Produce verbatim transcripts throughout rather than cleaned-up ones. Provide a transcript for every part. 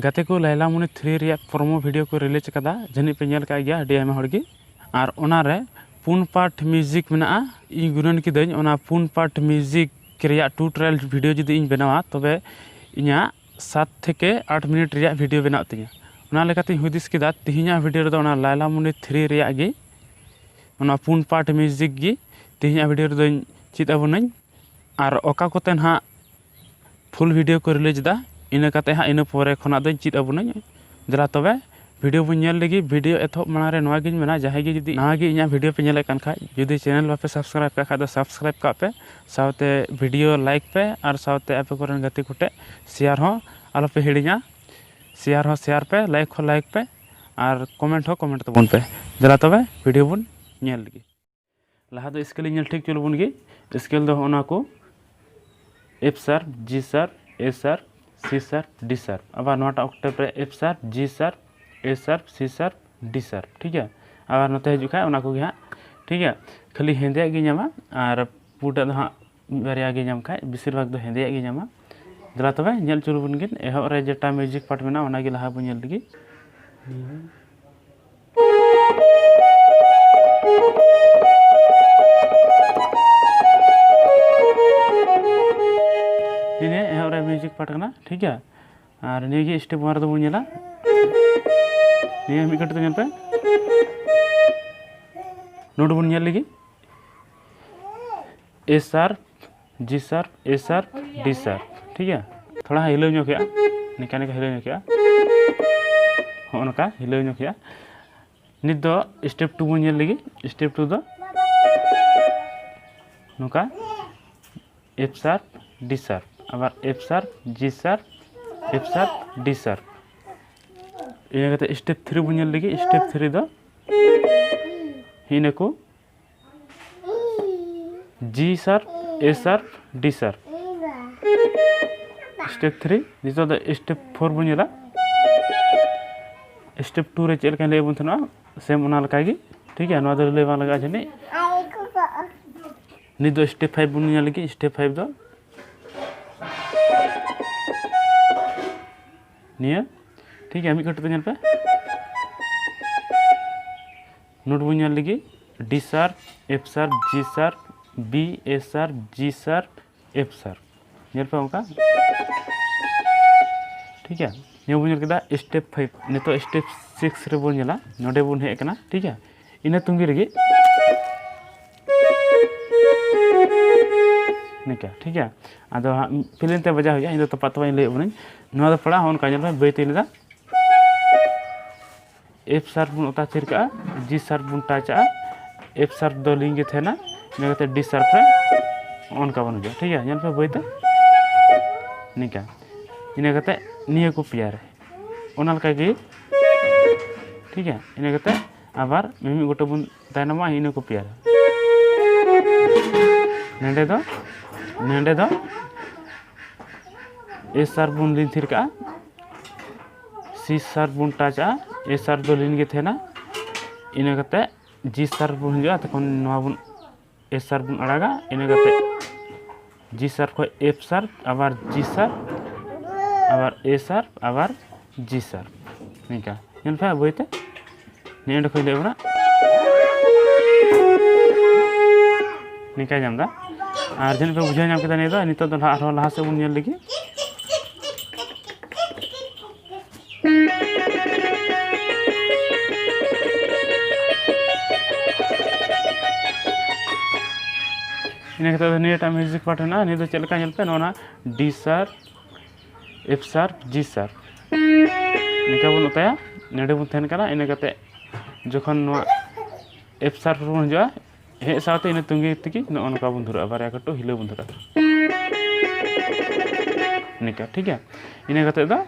ᱜᱟᱛᱮ ᱠᱚ, ᱞᱟᱭᱞᱟ ᱢᱩᱱᱤ ᱛᱷᱨᱤ ᱨᱮᱭᱟᱜ ᱯᱨᱳᱢᱳ ᱵᱷᱤᱰᱤᱭᱳ ᱠᱚ ᱨᱤᱞᱤᱡᱽ ᱟᱠᱟᱫᱟ, ᱡᱟᱹᱱᱤᱡ ᱯᱮ ᱧᱮᱞ ᱠᱟᱜ ᱜᱮᱭᱟ ᱟᱹᱰᱤ ᱟᱭᱢᱟ ᱦᱚᱲ ᱜᱮ᱾ ᱟᱨ ᱚᱱᱟᱨᱮ ᱯᱩᱱ ᱯᱟᱨᱴ ᱢᱤᱣᱡᱤᱠ ᱢᱮᱱᱟᱜᱼᱟ᱾ ᱤᱧ ᱜᱩᱱᱟᱹᱱ ᱠᱤᱫᱟᱹᱧ ᱚᱱᱟ ᱯᱩᱱ ᱯᱟᱨᱴ ᱢᱤᱣᱡᱤᱠ ᱨᱮᱭᱟᱜ ᱴᱩᱴᱳᱨᱤᱭᱟᱞ ᱵᱷᱤᱰᱤᱭᱳ ᱡᱩᱫᱤ ᱤᱧ ᱵᱮᱱᱟᱣᱟ, ᱛᱚᱵᱮ ᱤᱧᱟᱹᱜ ᱥᱟᱛ ᱛᱷᱮᱠᱮ ᱟᱴ ᱢᱤᱱᱤᱴ ᱨᱮᱭᱟᱜ ᱵᱷᱤᱰᱤᱭᱳ ᱵᱮᱱᱟᱜ ᱛᱤᱧᱟᱹ᱾ ᱚᱱᱟ ᱞᱮᱠᱟᱛᱮᱧ ᱦᱩᱫᱤᱥ ᱠᱮᱫᱟ, ᱛᱮᱦᱮᱧᱟᱜ ᱵᱷᱤᱰᱤᱭᱳ ᱨᱮᱫᱚ ᱚᱱᱟ ᱞᱟᱭᱞᱟ ᱢᱩᱱᱤ ᱛᱷᱨᱤ ᱨᱮᱭᱟᱜ ᱜᱮ, ᱚᱱᱟ ᱯᱩᱱ ᱯᱟᱨᱴ ᱢᱤᱣᱡᱤᱠ ᱜᱮ ᱛᱮᱦᱮᱧᱟᱜ ᱵᱷᱤᱰᱤᱭᱳ ᱨᱮᱫᱚᱧ ᱪᱮᱫ ᱟᱵᱚᱱᱟᱹᱧ᱾ ᱟᱨ ᱚᱠᱟ ᱠᱚᱛᱮ ᱱᱟᱦᱟᱜ ᱯᱷᱩᱞ ᱵᱷᱤᱰᱤᱭᱳ ᱠᱚ ᱨᱤᱞᱤᱡᱽ ᱮᱫᱟ, ᱤᱱᱟᱹ ᱠᱟᱛᱮ ᱦᱟᱸᱜ, ᱤᱱᱟᱹ ᱯᱚᱨᱮ ᱠᱷᱚᱱᱟᱜ ᱫᱚᱧ ᱪᱮᱫ ᱟᱵᱚᱱᱟᱹᱧ᱾ ᱫᱮᱞᱟ ᱛᱚᱵᱮ ᱵᱷᱤᱰᱤᱭᱳ ᱵᱚᱱ ᱧᱮᱞ ᱞᱮᱜᱮ᱾ ᱵᱷᱤᱰᱤᱭᱳ ᱮᱛᱚᱦᱚᱵ ᱢᱟᱲᱟᱝ ᱨᱮ ᱱᱚᱣᱟ ᱜᱤᱧ ᱢᱮᱱᱟ, ᱡᱟᱦᱟᱸᱭ ᱜᱮ ᱡᱩᱫᱤ ᱱᱟᱣᱟ ᱜᱮ ᱤᱧᱟᱹᱜ ᱵᱷᱤᱰᱤᱭᱳ ᱯᱮ ᱧᱮᱞᱮᱫ ᱠᱟᱱ ᱠᱷᱟᱡ, ᱡᱩᱫᱤ ᱪᱮᱱᱮᱞ ᱵᱟᱯᱮ ᱥᱟᱵᱥᱠᱨᱟᱭᱤᱵ ᱠᱟᱜ ᱠᱷᱟᱡ ᱫᱚ ᱥᱟᱵᱥᱠᱨᱟᱭᱤᱵ ᱠᱟᱜ ᱯᱮ, ᱥᱟᱶᱛᱮ ᱵᱷᱤᱰᱤᱭᱳ ᱞᱟᱭᱤᱠ ᱯᱮ, ᱟᱨ ᱥᱟᱶᱛᱮ ᱟᱯᱮ ᱠᱚᱨᱮᱱ ᱜᱟᱛᱮ ᱠᱚᱴᱷᱮᱡ ᱥᱮᱭᱟᱨ ᱦᱚᱸ ᱟᱞᱚᱯᱮ ᱦᱤᱲᱤᱧᱟ᱾ ᱥᱮᱭᱟᱨ ᱦᱚᱸ ᱥᱮᱭᱟᱨ ᱯᱮ, ᱞᱟᱭᱤᱠ ᱦᱚᱸ ᱞᱟᱭᱤᱠ ᱯᱮ, ᱟᱨ ᱠᱚᱢᱮᱱᱴ ᱦᱚᱸ ᱠᱚᱢᱮᱱᱴ ᱛᱟᱵᱚᱱ ᱯᱮ᱾ ᱫᱮᱞᱟ ᱛᱚᱵᱮ ᱵᱷᱤᱰᱤᱭᱳ ᱵᱚᱱ ᱧᱮᱞ ᱞᱮᱜᱮ᱾ ᱞᱟᱦᱟ ᱫᱚ ᱥᱠᱮᱞ ᱤᱧ ᱧᱮᱞ ᱴᱷᱤᱠ ᱦᱚᱪᱚ ᱞᱮᱵᱚᱱ ᱜᱮ᱾ ᱥᱠᱮᱞ ᱫᱚ ᱦᱚᱸᱜᱼᱚ ᱱᱚᱣᱟ ᱠᱚ, F sharp, G sharp, A sharp, C sharp, D sharp᱾ ᱟᱵᱟᱨ ᱱᱚᱣᱟᱴᱟᱜ ᱚᱠᱴᱮᱵ ᱨᱮ F sharp, G sharp, A sharp, C sharp, D sharp, ᱴᱷᱤᱠ ᱜᱮᱭᱟ᱾ ᱟᱵᱟᱨ ᱱᱚᱛᱮ ᱦᱤᱡᱩᱜ ᱠᱷᱟᱡ ᱚᱱᱟ ᱠᱚᱜᱮ ᱦᱟᱸᱜ, ᱴᱷᱤᱠ ᱜᱮᱭᱟ᱾ ᱠᱷᱟᱹᱞᱤ ᱦᱮᱸᱫᱮᱭᱟᱜ ᱜᱮ ᱧᱟᱢᱟ ᱟᱨ ᱯᱩᱸᱰᱟᱜ ᱫᱚ ᱦᱟᱸᱜ ᱵᱟᱨᱭᱟ ᱜᱮ ᱧᱟᱢ ᱠᱷᱟᱡ, ᱵᱮᱥᱤᱨ ᱵᱷᱟᱜᱽ ᱫᱚ ᱦᱮᱸᱫᱮᱭᱟᱜ ᱜᱮ ᱧᱟᱢᱟ᱾ ᱫᱮᱞᱟ ᱛᱚᱵᱮ ᱧᱮᱞ ᱦᱚᱪᱚ ᱞᱮᱵᱚᱱ ᱜᱤᱱ᱾ ᱮᱦᱚᱵ ᱨᱮ ᱡᱮᱴᱟ ᱢᱤᱣᱡᱤᱠ ᱯᱟᱨᱴ ᱢᱮᱱᱟᱜᱼᱟ, ᱚᱱᱟ ᱜᱮ ᱞᱟᱦᱟ ᱵᱚᱱ ᱧᱮᱞ ᱞᱮᱜᱮ᱾ ᱱᱤᱭᱟᱹ ᱮᱦᱚᱵ ᱨᱮ ᱢᱤᱣᱡᱤᱠ ᱯᱟᱨᱴ ᱠᱟᱱᱟ, ᱴᱷᱤᱠ ᱜᱮᱭᱟ᱾ ᱟᱨ ᱱᱤᱭᱟᱹ ᱜᱮ ᱥᱴᱮᱯ ᱚᱣᱟᱱ ᱨᱮᱫᱚ ᱵᱚᱱ ᱧᱮᱞᱟ᱾ ᱱᱤᱭᱟᱹ ᱢᱤᱫ ᱠᱟᱹᱴᱤᱡ ᱫᱚ ᱧᱮᱞ ᱯᱮ, ᱱᱳᱴ ᱵᱚᱱ ᱧᱮᱞ ᱞᱮᱜᱮ᱾ A sharp, G sharp, A sharp, D sharp, ᱴᱷᱤᱠ ᱜᱮᱭᱟ᱾ ᱛᱷᱚᱲᱟ ᱦᱤᱞᱟᱹᱣ ᱧᱚᱜ ᱠᱮᱜᱼᱟ, ᱱᱤᱝᱠᱟ ᱱᱤᱝᱠᱟ ᱦᱤᱞᱟᱹᱣ ᱧᱚᱜ ᱠᱮᱜᱼᱟ, ᱦᱚᱸᱜᱼᱚ ᱱᱚᱝᱠᱟ ᱦᱤᱞᱟᱹᱣ ᱧᱚᱜ ᱠᱮᱜᱼᱟ᱾ ᱱᱤᱛ ᱫᱚ ᱥᱴᱮᱯ ᱴᱩ ᱵᱚᱱ ᱧᱮᱞ ᱞᱮᱜᱮ᱾ ᱥᱴᱮᱯ ᱴᱩ ᱫᱚ ᱱᱚᱝᱠᱟ F sharp, D sharp, ᱟᱵᱟᱨ F sharp, G sharp, F sharp, D sharp᱾ ᱤᱱᱟᱹ ᱠᱟᱛᱮ ᱥᱴᱮᱯ ᱛᱷᱨᱤ ᱵᱚᱱ ᱧᱮᱞ ᱞᱮᱜᱮ᱾ ᱥᱴᱮᱯ ᱛᱷᱨᱤ ᱫᱚ ᱦᱤᱱᱟᱹ ᱠᱚ G sharp, A sharp, D sharp᱾ Step three, ᱱᱤᱛᱚᱜ ᱫᱚ ᱥᱴᱮᱯ ᱯᱷᱳᱨ ᱵᱚᱱ ᱧᱮᱞᱟ᱾ ᱥᱴᱮᱯ ᱴᱩ ᱨᱮ ᱪᱮᱫ ᱞᱮᱠᱟᱧ ᱞᱟᱹᱭ ᱟᱵᱚᱱ ᱛᱟᱦᱮᱱᱟ, ᱥᱮᱢ ᱚᱱᱟ ᱞᱮᱠᱟ ᱜᱮ, ᱴᱷᱤᱠ ᱜᱮᱭᱟ᱾ ᱱᱚᱣᱟ ᱫᱚ ᱞᱟᱹᱭ ᱵᱟᱝ ᱞᱟᱜᱟᱜᱼᱟ ᱡᱟᱹᱱᱤᱡ᱾ ᱱᱤᱛ ᱫᱚ ᱥᱴᱮᱯ ᱯᱷᱟᱭᱤᱵᱷ ᱵᱚᱱ ᱧᱮᱞ ᱞᱮᱜᱮ᱾ ᱥᱴᱮᱯ ᱯᱷᱟᱭᱤᱵᱷ ᱫᱚ ᱱᱤᱭᱟᱹ, ᱴᱷᱤᱠ ᱜᱮᱭᱟ, ᱢᱤᱫ ᱠᱟᱹᱴᱩᱵ ᱛᱮ ᱧᱮᱞ ᱯᱮ᱾ ᱱᱳᱴ ᱵᱚᱱ ᱧᱮᱞ ᱞᱮᱜᱮ, D sharp, F sharp, G sharp, B, A sharp, G sharp, F sharp᱾ ᱧᱮᱞ ᱯᱮ ᱚᱱᱠᱟ, ᱴᱷᱤᱠ ᱜᱮᱭᱟ᱾ ᱱᱤᱭᱟᱹ ᱵᱚᱱ ᱧᱮᱞ ᱠᱮᱫᱟ step five᱾ ᱱᱤᱛᱚᱜ step six ᱨᱮᱵᱚᱱ ᱧᱮᱞᱟ, ᱱᱚᱰᱮ ᱵᱚᱱ ᱦᱮᱡ ᱟᱠᱟᱱᱟ, ᱴᱷᱤᱠ ᱜᱮᱭᱟ᱾ ᱤᱱᱟᱹ ᱛᱩᱝᱜᱤ ᱨᱮᱜᱮ ᱱᱤᱝᱠᱟ, ᱴᱷᱤᱠ ᱜᱮᱭᱟ᱾ ᱟᱫᱚ ᱦᱟᱸᱜ ᱯᱞᱮᱱ ᱛᱮ ᱵᱟᱡᱟᱣ ᱦᱩᱭᱩᱜᱼᱟ, ᱤᱧ ᱫᱚ ᱛᱚᱯᱟᱜ ᱛᱚᱯᱟᱜ ᱤᱧ ᱞᱟᱹᱭᱮᱫ ᱵᱚᱱᱟᱹᱧ᱾ ᱱᱚᱣᱟ ᱫᱚ ᱯᱟᱲᱟᱜ ᱦᱚᱸ ᱚᱱᱠᱟ, ᱧᱮᱞ ᱯᱮ, ᱵᱟᱹᱭ ᱛᱮ ᱞᱮᱫᱟ᱾ F sharp ᱵᱚᱱ ᱚᱛᱟ ᱛᱷᱤᱨ ᱠᱟᱜᱼᱟ, G sharp ᱵᱚᱱ ᱴᱟᱪᱟᱜᱼᱟ, F sharp ᱫᱚ ᱞᱤᱝ ᱜᱮ ᱛᱟᱦᱮᱱᱟ, ᱤᱱᱟᱹ ᱠᱟᱛᱮ D sharp ᱨᱮ ᱱᱚᱜᱼᱚ ᱱᱚᱝᱠᱟ ᱵᱚᱱ ᱦᱤᱡᱩᱜᱼᱟ, ᱴᱷᱤᱠ ᱜᱮᱭᱟ᱾ ᱧᱮᱞ ᱯᱮ ᱵᱟᱹᱭ ᱛᱮ ᱱᱤᱝᱠᱟ, ᱤᱱᱟᱹ ᱠᱟᱛᱮ ᱱᱤᱭᱟᱹ ᱠᱚ ᱯᱮᱭᱟ ᱨᱮ ᱚᱱᱟ ᱞᱮᱠᱟ ᱜᱮ, ᱴᱷᱤᱠ ᱜᱮᱭᱟ᱾ ᱤᱱᱟᱹ ᱠᱟᱛᱮ ᱟᱵᱟᱨ ᱢᱤᱢᱤᱫ ᱜᱚᱴᱮᱡ ᱵᱚᱱ ᱛᱟᱭᱱᱚᱢᱚᱜᱼᱟ, ᱤᱱᱟᱹ ᱠᱚ ᱯᱮᱭᱟ ᱨᱮ᱾ ᱱᱚᱸᱰᱮ ᱫᱚ, ᱱᱚᱸᱰᱮ ᱫᱚ A sharp ᱵᱚᱱ ᱞᱤᱝ ᱛᱷᱤᱨ ᱠᱟᱜᱼᱟ, C sharp ᱵᱚᱱ ᱴᱟᱪᱟᱜᱼᱟ, A sharp ᱫᱚ ᱞᱤᱝ ᱜᱮ ᱛᱟᱦᱮᱱᱟ, ᱤᱱᱟᱹ ᱠᱟᱛᱮ G sharp ᱵᱚᱱ ᱦᱤᱡᱩᱜᱼᱟ, ᱛᱚᱠᱷᱚᱱ ᱱᱚᱣᱟ ᱵᱚᱱ A sharp ᱵᱚᱱ ᱟᱲᱟᱜᱟ, ᱤᱱᱟᱹ ᱠᱟᱛᱮ G sharp ᱠᱷᱚᱡ F sharp, ᱟᱵᱟᱨ G sharp, ᱟᱵᱟᱨ A sharp, ᱟᱵᱟᱨ G sharp᱾ ᱱᱤᱝᱠᱟ ᱧᱮᱞ ᱯᱮ ᱵᱟᱹᱭ ᱛᱮ, ᱱᱤᱭᱟᱹ ᱚᱸᱰᱮ ᱠᱷᱚᱡ ᱞᱟᱹᱭ ᱵᱚᱱᱟ, ᱱᱤᱝᱠᱟᱭ ᱧᱟᱢ ᱮᱫᱟ᱾ ᱟᱨ ᱡᱟᱹᱱᱤᱡ ᱯᱮ ᱵᱩᱡᱷᱟᱹᱣ ᱧᱟᱢ ᱠᱮᱫᱟ ᱱᱤᱭᱟᱹ ᱫᱚ᱾ ᱱᱤᱛᱚᱜ ᱫᱚ ᱱᱟᱦᱟᱜ ᱟᱨᱦᱚᱸ ᱞᱟᱦᱟ ᱥᱮᱫ ᱵᱚᱱ ᱧᱮᱞ ᱞᱮᱜᱮ᱾ ᱤᱱᱟᱹ ᱠᱟᱛᱮ ᱫᱚ ᱱᱤᱭᱟᱹᱴᱟᱜ ᱢᱤᱣᱡᱤᱠ ᱯᱟᱨᱴ ᱦᱮᱱᱟᱜᱼᱟ᱾ ᱱᱤᱭᱟᱹ ᱫᱚ ᱪᱮᱫ ᱞᱮᱠᱟ ᱧᱮᱞ ᱯᱮ, ᱱᱚᱣᱟ D sharp, F sharp, G sharp, ᱱᱤᱝᱠᱟ ᱵᱚᱱ ᱚᱛᱟᱭᱟ᱾ ᱱᱚᱰᱮ ᱵᱚᱱ ᱛᱟᱦᱮᱱ ᱠᱟᱱᱟ᱾ ᱤᱱᱟᱹ ᱠᱟᱛᱮ ᱡᱚᱠᱷᱚᱱ ᱱᱚᱣᱟ F sharp ᱨᱮᱵᱚᱱ ᱦᱤᱡᱩᱜᱼᱟ, ᱦᱮᱡ ᱥᱟᱶᱛᱮ ᱤᱱᱟᱹ ᱛᱩᱝᱜᱤ ᱛᱮᱜᱮ ᱱᱚᱜᱼᱚ ᱱᱚᱝᱠᱟ ᱵᱚᱱ ᱫᱷᱩᱨᱟᱹᱜᱼᱟ, ᱵᱟᱨᱭᱟ ᱠᱟᱹᱴᱩᱵ ᱦᱤᱞᱟᱹᱣ ᱵᱚᱱ ᱫᱷᱩᱨᱟᱹᱜᱼᱟ᱾ ᱱᱤᱝᱠᱟ, ᱴᱷᱤᱠ ᱜᱮᱭᱟ᱾ ᱤᱱᱟᱹ ᱠᱟᱛᱮ ᱫᱚ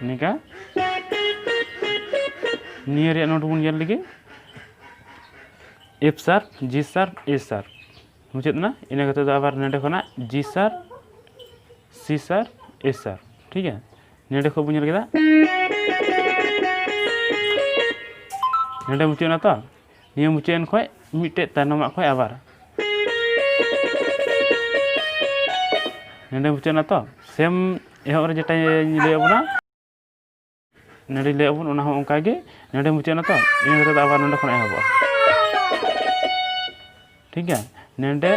ᱱᱤᱝᱠᱟ, ᱱᱤᱭᱟᱹ ᱨᱮᱭᱟᱜ ᱱᱳᱴ ᱵᱚᱱ ᱧᱮᱞ ᱞᱮᱜᱮ, F sharp, G sharp, A sharp᱾ ᱢᱩᱪᱟᱹᱫ ᱮᱱᱟ᱾ ᱤᱱᱟᱹ ᱠᱟᱛᱮ ᱫᱚ ᱟᱵᱟᱨ ᱱᱚᱰᱮ ᱠᱷᱚᱱᱟᱜ G sharp, C sharp, A sharp, ᱴᱷᱤᱠ ᱜᱮᱭᱟ᱾ ᱱᱚᱰᱮ ᱠᱷᱚᱱ ᱵᱚᱱ ᱧᱮᱞ ᱠᱮᱫᱟ, ᱱᱚᱰᱮ ᱢᱩᱪᱟᱹᱫ ᱮᱱᱟ ᱛᱚ᱾ ᱱᱤᱭᱟᱹ ᱢᱩᱪᱟᱹᱫ ᱮᱱ ᱠᱷᱚᱡ ᱢᱤᱫᱴᱮᱡ ᱛᱟᱭᱱᱚᱢᱟᱜ ᱠᱷᱚᱡ ᱟᱵᱟᱨ ᱱᱚᱰᱮ ᱢᱩᱪᱟᱹᱫ ᱮᱱᱟ ᱛᱚ, ᱥᱮᱢ ᱮᱦᱚᱵ ᱨᱮ ᱡᱮᱴᱟᱧ ᱞᱟᱹᱭᱟᱫ ᱵᱚᱱᱟ, ᱱᱚᱰᱮ ᱞᱟᱹᱭᱟᱫ ᱵᱚᱱ, ᱚᱱᱟ ᱦᱚᱸ ᱚᱱᱠᱟ ᱜᱮ ᱱᱚᱰᱮ ᱢᱩᱪᱟᱹᱫ ᱮᱱᱟ ᱛᱚ, ᱤᱱᱟᱹ ᱠᱟᱛᱮ ᱫᱚ ᱟᱵᱟᱨ ᱱᱚᱰᱮ ᱠᱷᱚᱱ ᱮᱦᱚᱵᱚᱜᱼᱟ᱾ ᱴᱷᱤᱠ ᱜᱮᱭᱟ, ᱱᱚᱰᱮ,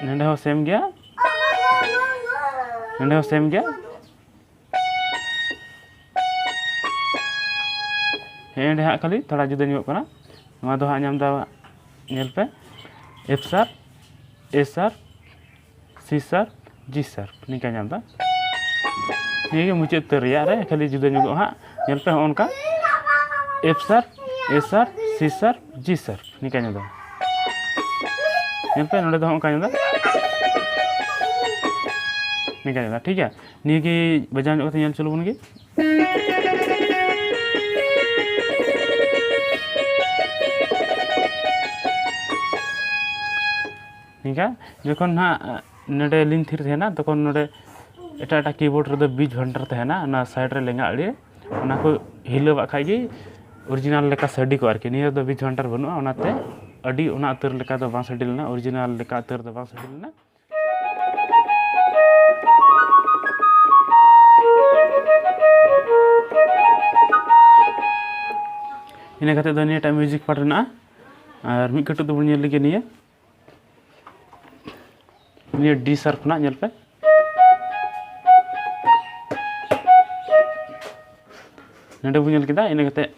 ᱱᱚᱰᱮ ᱦᱚᱸ ᱥᱮᱢ ᱜᱮᱭᱟ, ᱱᱚᱰᱮ ᱦᱚᱸ ᱥᱮᱢ ᱜᱮᱭᱟ᱾ ᱦᱮᱸ, ᱱᱚᱰᱮ ᱦᱟᱸᱜ ᱠᱷᱟᱹᱞᱤ ᱛᱷᱚᱲᱟ ᱡᱩᱫᱟᱹ ᱧᱚᱜᱚᱜ ᱠᱟᱱᱟ᱾ ᱱᱚᱣᱟ ᱫᱚ ᱦᱟᱸᱜ ᱧᱟᱢ ᱮᱫᱟ, ᱧᱮᱞ ᱯᱮ, F sharp, A sharp, C sharp, G sharp, ᱱᱤᱝᱠᱟ ᱧᱟᱢ ᱮᱫᱟ᱾ ᱱᱤᱭᱟᱹ ᱜᱮ ᱢᱩᱪᱟᱹᱫ ᱩᱛᱟᱹᱨ ᱨᱮᱭᱟᱜ ᱨᱮ ᱠᱷᱟᱹᱞᱤ ᱡᱩᱫᱟᱹ ᱧᱚᱜᱚᱜ ᱦᱟᱸᱜ᱾ ᱧᱮᱞ ᱯᱮ, ᱦᱚᱸᱜᱼᱚ ᱱᱚᱝᱠᱟ F sharp, A sharp, C sharp, G sharp, ᱱᱤᱝᱠᱟ ᱧᱟᱢ ᱮᱫᱟ᱾ ᱧᱮᱞ ᱯᱮ, ᱱᱚᱰᱮ ᱫᱚ ᱦᱚᱸᱜᱼᱚ ᱱᱚᱝᱠᱟ ᱧᱟᱢ ᱮᱫᱟ, ᱱᱤᱝᱠᱟ ᱧᱟᱢ ᱮᱫᱟ᱾ ᱴᱷᱤᱠ ᱜᱮᱭᱟ, ᱱᱤᱭᱟᱹ ᱜᱮ ᱵᱟᱡᱟᱣ ᱧᱚᱜ ᱠᱟᱛᱮ ᱧᱮᱞ ᱦᱚᱪᱚ ᱞᱮᱵᱚᱱ ᱜᱮ᱾ ᱱᱤᱝᱠᱟ ᱡᱚᱠᱷᱚᱱ ᱱᱟᱦᱟᱜ ᱱᱚᱰᱮ ᱞᱤᱱ ᱛᱷᱤᱨ ᱛᱟᱦᱮᱱᱟ, ᱛᱚᱠᱷᱚᱱ ᱱᱚᱰᱮ ᱮᱴᱟᱜ ᱮᱴᱟᱜ keyboard ᱨᱮᱫᱚ ᱵᱤᱡᱽ ᱵᱷᱟᱱᱰᱟᱨ ᱛᱟᱦᱮᱱᱟ, ᱚᱱᱟ side ᱨᱮ ᱞᱮᱸᱜᱟ ᱟᱲᱮ, ᱚᱱᱟ ᱠᱚ ᱦᱤᱞᱟᱹᱣᱟᱜ ᱠᱷᱟᱡ ᱜᱮ original ᱞᱮᱠᱟ ᱥᱟᱰᱮ ᱠᱚᱜᱼᱟ ᱟᱨᱠᱤ᱾ ᱱᱤᱭᱟᱹ ᱨᱮᱫᱚ ᱵᱤᱡᱽ ᱵᱷᱟᱱᱰᱟᱨ ᱵᱟᱹᱱᱩᱜᱼᱟ, ᱚᱱᱟᱛᱮ ᱟᱹᱰᱤ ᱚᱱᱟ ᱩᱛᱟᱹᱨ ᱞᱮᱠᱟ ᱫᱚ ᱵᱟᱝ ᱥᱟᱰᱮ ᱞᱮᱱᱟ, original ᱞᱮᱠᱟ ᱩᱛᱟᱹᱨ ᱫᱚ ᱵᱟᱝ ᱥᱟᱰᱮ ᱞᱮᱱᱟ᱾ ᱤᱱᱟᱹ ᱠᱟᱛᱮ ᱫᱚ ᱱᱤᱭᱟᱹᱴᱟᱜ music part ᱢᱮᱱᱟᱜᱼᱟ, ᱟᱨ ᱢᱤᱫ ᱠᱟᱹᱴᱩᱵ ᱫᱚᱵᱚᱱ ᱧᱮᱞ ᱞᱮᱜᱮ ᱱᱤᱭᱟᱹ᱾ ᱱᱤᱭᱟᱹ D sharp ᱠᱷᱚᱱᱟᱜ ᱧᱮᱞ ᱯᱮ, ᱱᱚᱰᱮ ᱵᱚᱱ ᱧᱮᱞ ᱠᱮᱫᱟ᱾ ᱤᱱᱟᱹ ᱠᱟᱛᱮ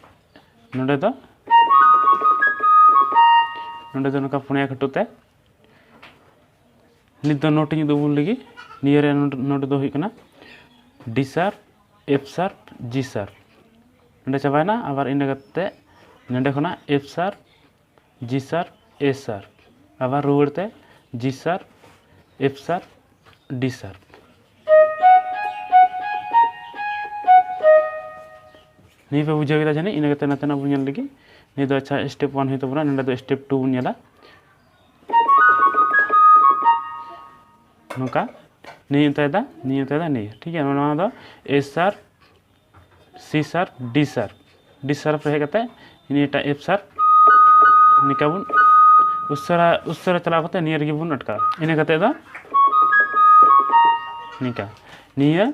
ᱱᱚᱰᱮ ᱫᱚ, ᱱᱚᱰᱮ ᱫᱚ ᱱᱚᱝᱠᱟ ᱯᱩᱱᱭᱟ ᱠᱟᱹᱴᱩᱵ ᱛᱮ᱾ ᱱᱤᱛ ᱫᱚ note ᱤᱧ ᱩᱫᱩᱜ ᱟᱵᱚᱱ ᱞᱟᱹᱜᱤᱫ᱾ ᱱᱤᱭᱟᱹ ᱨᱮ note, note ᱫᱚ ᱦᱩᱭᱩᱜ ᱠᱟᱱᱟ D sharp, F sharp, G sharp᱾ ᱱᱚᱰᱮ ᱪᱟᱵᱟᱭᱮᱱᱟ᱾ ᱟᱵᱟᱨ ᱤᱱᱟᱹ ᱠᱟᱛᱮ ᱱᱚᱰᱮ ᱠᱷᱚᱱᱟᱜ F sharp, G sharp, A sharp, ᱟᱵᱟᱨ ᱨᱩᱣᱟᱹᱲ ᱛᱮ G sharp, F sharp, D sharp᱾ ᱱᱤᱭᱟᱹ ᱯᱮ ᱵᱩᱡᱷᱟᱹᱣ ᱠᱮᱫᱟ ᱡᱟᱹᱱᱤᱡ? ᱤᱱᱟᱹ ᱠᱟᱛᱮ ᱱᱟᱛᱮᱱᱟᱜ ᱵᱚᱱ ᱧᱮᱞ ᱞᱮᱜᱮ᱾ ᱱᱤᱭᱟᱹ ᱫᱚ ᱟᱪᱪᱷᱟ step one ᱦᱩᱭᱩᱜ ᱛᱟᱵᱚᱱᱟ, ᱱᱚᱰᱮ ᱫᱚ step two ᱵᱚᱱ ᱧᱮᱞᱟ᱾ ᱱᱚᱝᱠᱟ ᱱᱤᱭᱟᱹ ᱚᱱᱛᱮ ᱫᱟ, ᱱᱤᱭᱟᱹ ᱚᱱᱛᱮ ᱫᱟ, ᱱᱤᱭᱟᱹ, ᱴᱷᱤᱠ ᱜᱮᱭᱟ᱾ ᱱᱚᱣᱟ ᱫᱚ A sharp, C sharp, D sharp, D sharp ᱨᱮ ᱦᱮᱡ ᱠᱟᱛᱮ ᱱᱤᱭᱟᱹᱴᱟᱜ F sharp ᱱᱤᱝᱠᱟ ᱵᱚᱱ ᱩᱥᱟᱹᱨᱟ, ᱩᱥᱟᱹᱨᱟ ᱪᱟᱞᱟᱣ ᱠᱟᱛᱮ ᱱᱤᱭᱟᱹ ᱨᱮᱜᱮ ᱵᱚᱱ ᱟᱴᱠᱟᱣᱟ᱾ ᱤᱱᱟᱹ ᱠᱟᱛᱮ ᱫᱚ ᱱᱤᱝᱠᱟ, ᱱᱤᱭᱟᱹ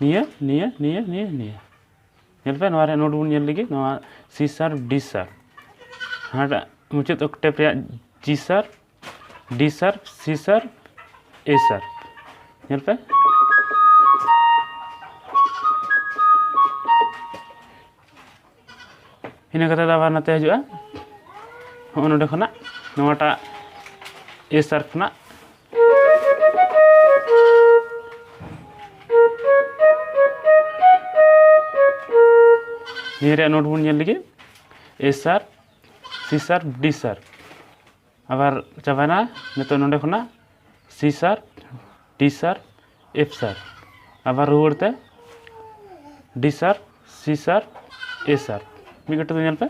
ᱱᱤᱭᱟᱹ ᱱᱤᱭᱟᱹ ᱱᱤᱭᱟᱹ ᱱᱤᱭᱟᱹ ᱱᱤᱭᱟᱹ ᱧᱮᱞ ᱯᱮ, ᱱᱚᱣᱟ ᱨᱮᱭᱟᱜ ᱱᱳᱴ ᱵᱚᱱ ᱧᱮᱞ ᱞᱮᱜᱮ, ᱱᱚᱣᱟ C sharp, D sharp, ᱦᱟᱱᱟᱴᱟᱜ ᱢᱩᱪᱟᱹᱫ ᱚᱠᱴᱮᱵ ᱨᱮᱭᱟᱜ G sharp, D sharp, C sharp, A sharp᱾ ᱧᱮᱞ ᱯᱮ, ᱤᱱᱟᱹ ᱠᱟᱛᱮ ᱫᱚ ᱟᱵᱟᱨ ᱱᱚᱛᱮ ᱦᱤᱡᱩᱜᱼᱟ, ᱦᱚᱸᱜᱼᱚ ᱱᱚᱰᱮ ᱠᱷᱚᱱᱟᱜ ᱱᱚᱣᱟᱴᱟᱜ A sharp ᱠᱷᱚᱱᱟᱜ ᱱᱤᱭᱟᱹ ᱨᱮᱭᱟᱜ ᱱᱳᱴ ᱵᱚᱱ ᱧᱮᱞ ᱞᱮᱜᱮ, A sharp, C sharp, D sharp᱾ ᱟᱵᱟᱨ ᱪᱟᱵᱟᱭᱮᱱᱟ᱾ ᱱᱤᱛᱚᱜ ᱱᱚᱰᱮ ᱠᱷᱚᱱᱟᱜ C sharp, D sharp, F sharp, ᱟᱵᱟᱨ ᱨᱩᱣᱟᱹᱲ ᱛᱮ D sharp, C sharp, A sharp᱾ ᱢᱤᱫ ᱠᱟᱹᱴᱤᱡ ᱫᱚ ᱧᱮᱞ ᱯᱮ,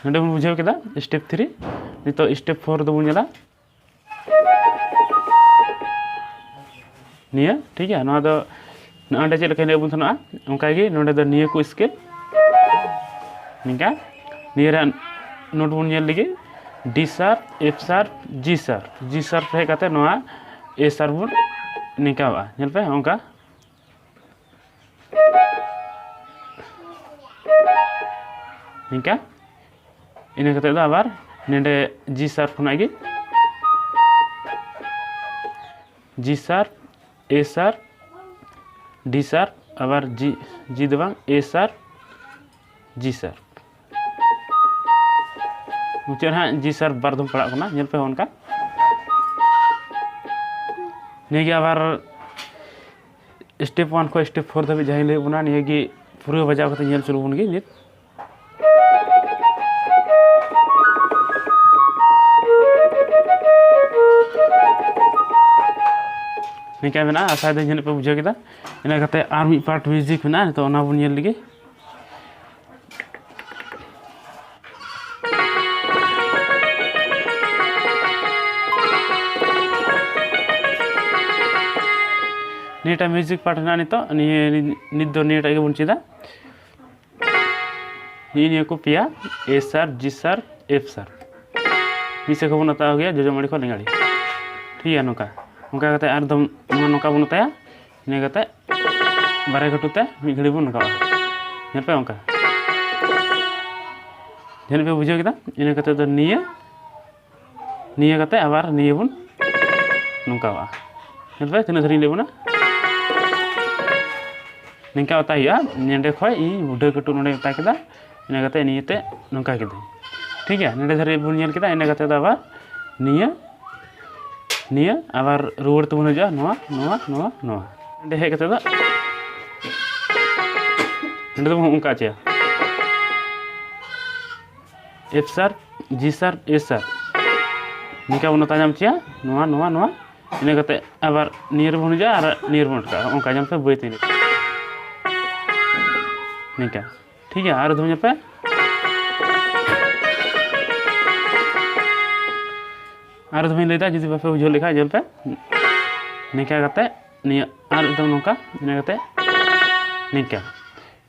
ᱱᱚᱰᱮ ᱵᱚᱱ ᱵᱩᱡᱷᱟᱹᱣ ᱠᱮᱫᱟ step three᱾ ᱱᱤᱛᱚᱜ step four ᱫᱚᱵᱚᱱ ᱧᱮᱞᱟ᱾ ᱱᱤᱭᱟᱹ ᱴᱷᱤᱠ ᱜᱮᱭᱟ, ᱱᱚᱣᱟ ᱫᱚ ᱱᱚᱜᱼᱚᱭ ᱱᱚᱰᱮ ᱪᱮᱫ ᱞᱮᱠᱟ ᱧᱮᱞ ᱵᱚᱱ ᱥᱮᱱᱚᱜᱼᱟ, ᱚᱱᱠᱟ ᱜᱮ ᱱᱚᱰᱮ ᱫᱚ ᱱᱤᱭᱟᱹ ᱠᱚ scale ᱱᱤᱝᱠᱟ᱾ ᱱᱤᱭᱟᱹ ᱨᱮᱭᱟᱜ ᱱᱳᱴ ᱵᱚᱱ ᱧᱮᱞ ᱞᱮᱜᱮ, D sharp, F sharp, G sharp, G sharp ᱦᱮᱡ ᱠᱟᱛᱮ ᱱᱚᱣᱟ A sharp ᱵᱚᱱ ᱱᱤᱝᱠᱟᱣᱟᱜᱼᱟ᱾ ᱧᱮᱞ ᱯᱮ ᱚᱱᱠᱟ ᱱᱤᱝᱠᱟ᱾ ᱤᱱᱟᱹ ᱠᱟᱛᱮ ᱫᱚ ᱟᱵᱟᱨ ᱱᱚᱰᱮ G sharp ᱠᱷᱚᱱᱟᱜ ᱜᱮ G sharp, A sharp, D sharp, ᱟᱵᱟᱨ G, G ᱫᱚ ᱵᱟᱝ, A sharp, G sharp᱾ ᱢᱩᱪᱟᱹᱫ ᱦᱟᱸᱜ G sharp ᱵᱟᱨ ᱫᱷᱚᱢ ᱯᱟᱲᱟᱜ ᱠᱟᱱᱟ, ᱧᱮᱞ ᱯᱮ ᱚᱱᱠᱟ᱾ ᱱᱤᱭᱟᱹ ᱜᱮ ᱟᱵᱟᱨ step one ᱠᱷᱚᱱ step four ᱫᱷᱟᱹᱵᱤᱡ ᱡᱟᱦᱟᱸᱧ ᱞᱟᱹᱭ ᱵᱚᱱᱟ, ᱱᱤᱭᱟᱹ ᱜᱮ ᱯᱩᱨᱟᱹ ᱵᱟᱡᱟᱣ ᱠᱟᱛᱮ ᱧᱮᱞ ᱦᱚᱪᱚ ᱵᱚᱱ ᱜᱮ ᱱᱤᱛ᱾ ᱱᱤᱝᱠᱟ ᱢᱮᱱᱟᱜᱼᱟ, ᱟᱥᱟᱭ ᱫᱟᱹᱧ ᱡᱟᱹᱱᱤᱡ ᱯᱮ ᱵᱩᱡᱷᱟᱹᱣ ᱠᱮᱫᱟ᱾ ᱤᱱᱟᱹ ᱠᱟᱛᱮ ᱟᱨ ᱢᱤᱫ part music ᱢᱮᱱᱟᱜᱼᱟ, ᱱᱤᱛᱚᱜ ᱚᱱᱟ ᱵᱚᱱ ᱧᱮᱞ ᱞᱮᱜᱮ᱾ ᱱᱤᱭᱟᱹᱴᱟᱜ music part ᱦᱮᱱᱟᱜᱼᱟ ᱱᱤᱛᱚᱜ, ᱱᱤᱭᱟᱹ, ᱱᱤᱛ ᱫᱚ ᱱᱤᱭᱟᱹᱴᱟᱜ ᱜᱮᱵᱚᱱ ᱪᱮᱫᱟ᱾ ᱱᱤᱭᱟᱹ, ᱱᱤᱭᱟᱹ ᱠᱚ ᱯᱮᱭᱟ, A sharp, G sharp, F sharp᱾ ᱢᱤᱫ ᱥᱮᱫ ᱠᱷᱚᱱ ᱵᱚᱱ ᱚᱛᱟᱣ ᱜᱮᱭᱟ, ᱡᱚᱡᱚᱢ ᱟᱲᱮ ᱠᱷᱚᱱ ᱞᱮᱸᱜᱟ ᱟᱲᱮ᱾ ᱴᱷᱤᱠ ᱜᱮᱭᱟ, ᱱᱚᱝᱠᱟ᱾ ᱚᱱᱠᱟ ᱠᱟᱛᱮ ᱟᱨ ᱫᱚᱢ ᱱᱚᱣᱟ ᱱᱚᱝᱠᱟ ᱵᱚᱱ ᱚᱛᱟᱭᱟ᱾ ᱤᱱᱟᱹ ᱠᱟᱛᱮ ᱵᱟᱨᱭᱟ ᱠᱟᱹᱴᱩᱵ ᱛᱮ ᱢᱤᱫ ᱜᱷᱟᱹᱲᱤ ᱵᱚᱱ ᱱᱚᱝᱠᱟᱣᱟ᱾ ᱧᱮᱞ ᱯᱮ ᱚᱱᱠᱟ᱾ ᱡᱟᱹᱱᱤᱡ ᱯᱮ ᱵᱩᱡᱷᱟᱹᱣ ᱠᱮᱫᱟ᱾ ᱤᱱᱟᱹ ᱠᱟᱛᱮ ᱫᱚ ᱱᱤᱭᱟᱹ, ᱱᱤᱭᱟᱹ ᱠᱟᱛᱮ ᱟᱵᱟᱨ ᱱᱤᱭᱟᱹ ᱵᱚᱱ ᱱᱚᱝᱠᱟᱣᱟ᱾ ᱧᱮᱞ ᱯᱮ ᱛᱤᱱᱟᱹᱜ ᱥᱟᱺᱜᱤᱧ ᱞᱟᱹᱭ ᱵᱚᱱᱟ᱾ ᱱᱤᱝᱠᱟ ᱚᱛᱟ ᱦᱩᱭᱩᱜᱼᱟ᱾ ᱱᱚᱸᱰᱮ ᱠᱷᱚᱡ ᱤᱧ ᱵᱩᱰᱷᱟᱹ ᱠᱟᱹᱴᱩᱵ ᱱᱚᱸᱰᱮ ᱚᱛᱟ ᱠᱮᱫᱟ, ᱤᱱᱟᱹ ᱠᱟᱛᱮ ᱱᱤᱭᱟᱹᱛᱮ ᱱᱚᱝᱠᱟ ᱠᱮᱫᱟᱹᱧ᱾ ᱴᱷᱤᱠ ᱜᱮᱭᱟ, ᱱᱚᱸᱰᱮ ᱫᱷᱟᱹᱨᱤᱡ ᱵᱚᱱ ᱧᱮᱞ ᱠᱮᱫᱟ᱾ ᱤᱱᱟᱹ ᱠᱟᱛᱮ ᱫᱚ ᱟᱵᱟᱨ ᱱᱤᱭᱟᱹ, ᱱᱤᱭᱟᱹ ᱟᱵᱟᱨ ᱨᱩᱣᱟᱹᱲ ᱛᱮᱵᱚᱱ ᱦᱤᱡᱩᱜᱼᱟ, ᱱᱚᱣᱟ, ᱱᱚᱣᱟ, ᱱᱚᱣᱟ, ᱱᱚᱣᱟ᱾ ᱱᱚᱸᱰᱮ ᱦᱮᱡ ᱠᱟᱛᱮ ᱫᱚ ᱱᱚᱸᱰᱮ ᱫᱚᱵᱚᱱ ᱚᱱᱠᱟ ᱦᱚᱪᱚᱭᱟ, F sharp, G sharp, A sharp, ᱱᱤᱝᱠᱟ ᱵᱚᱱ ᱚᱛᱟ ᱧᱟᱢ ᱦᱚᱪᱚᱭᱟ, ᱱᱚᱣᱟ, ᱱᱚᱣᱟ, ᱱᱚᱣᱟ᱾ ᱤᱱᱟᱹ ᱠᱟᱛᱮ ᱟᱵᱟᱨ ᱱᱤᱭᱟᱹ ᱨᱮᱵᱚᱱ ᱦᱤᱡᱩᱜᱼᱟ ᱟᱨ ᱱᱤᱭᱟᱹ ᱨᱮᱵᱚᱱ ᱚᱴᱠᱟᱜᱼᱟ᱾ ᱚᱱᱠᱟ ᱧᱮᱞ ᱯᱮ, ᱵᱟᱹᱭ ᱛᱮ ᱱᱤᱝᱠᱟ᱾ ᱴᱷᱤᱠ ᱜᱮᱭᱟ, ᱟᱨ ᱫᱷᱚᱨᱮ ᱧᱮᱞ ᱯᱮ᱾ ᱟᱨ ᱫᱷᱚᱨᱮᱧ ᱞᱟᱹᱭᱫᱟ, ᱡᱩᱫᱤ ᱵᱟᱯᱮ ᱵᱩᱡᱷᱟᱹᱣ ᱞᱮᱠᱷᱟᱡ, ᱧᱮᱞ ᱯᱮ, ᱱᱤᱝᱠᱟ ᱠᱟᱛᱮ ᱱᱤᱭᱟᱹ ᱟᱨ ᱮᱠᱫᱚᱢ ᱱᱚᱝᱠᱟ, ᱤᱱᱟᱹ ᱠᱟᱛᱮ ᱱᱤᱝᱠᱟ,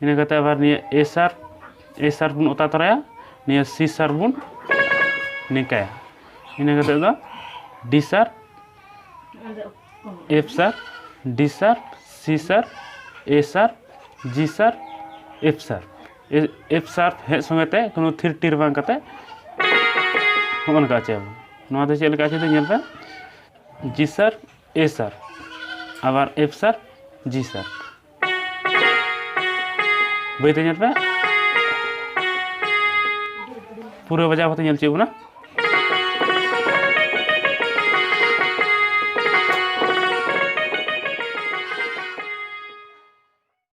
ᱤᱱᱟᱹ ᱠᱟᱛᱮ ᱟᱵᱟᱨ ᱱᱤᱭᱟᱹ A sharp, A sharp ᱵᱚᱱ ᱚᱛᱟ ᱛᱚᱨᱟᱭᱟ, ᱱᱤᱭᱟᱹ C sharp ᱵᱚᱱ ᱱᱤᱝᱠᱟᱭᱟ, ᱤᱱᱟᱹ ᱠᱟᱛᱮ ᱫᱚ D sharp, F sharp, D sharp, C sharp, A sharp, G sharp, F sharp᱾ F sharp ᱦᱮᱡ ᱥᱚᱸᱜᱮ ᱛᱮ ᱠᱳᱱᱳ ᱛᱷᱤᱨ ᱴᱤᱨ ᱵᱟᱝ ᱠᱟᱛᱮ ᱦᱚᱸᱜᱼᱚ ᱱᱚᱝᱠᱟ ᱪᱮ ᱟᱵᱚ᱾ ᱱᱚᱣᱟ ᱫᱚ ᱪᱮᱫ ᱞᱮᱠᱟ ᱪᱮ ᱧᱮᱞ ᱯᱮ, G sharp, A sharp, ᱟᱵᱟᱨ F sharp, G sharp᱾ ᱵᱟᱹᱭ ᱛᱮ ᱧᱮᱞ ᱯᱮ, ᱯᱩᱨᱟᱹ ᱵᱟᱡᱟᱣ ᱠᱟᱛᱮ ᱧᱮᱞ ᱦᱚᱪᱚᱭᱮᱫ ᱵᱚᱱᱟ᱾